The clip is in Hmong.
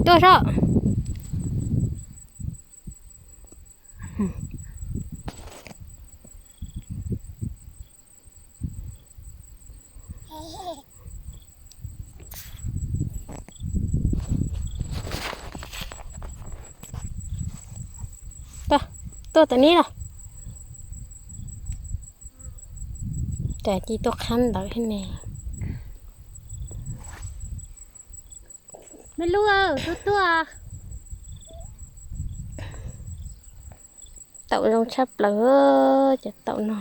Tuaj saib. Tuaj, tuaj tom neb los. Cas cia tuaj qhab ntawd thiab ne. Me lub, tuaj tuaj. Taum zoo tshaj plaws, cov taum no.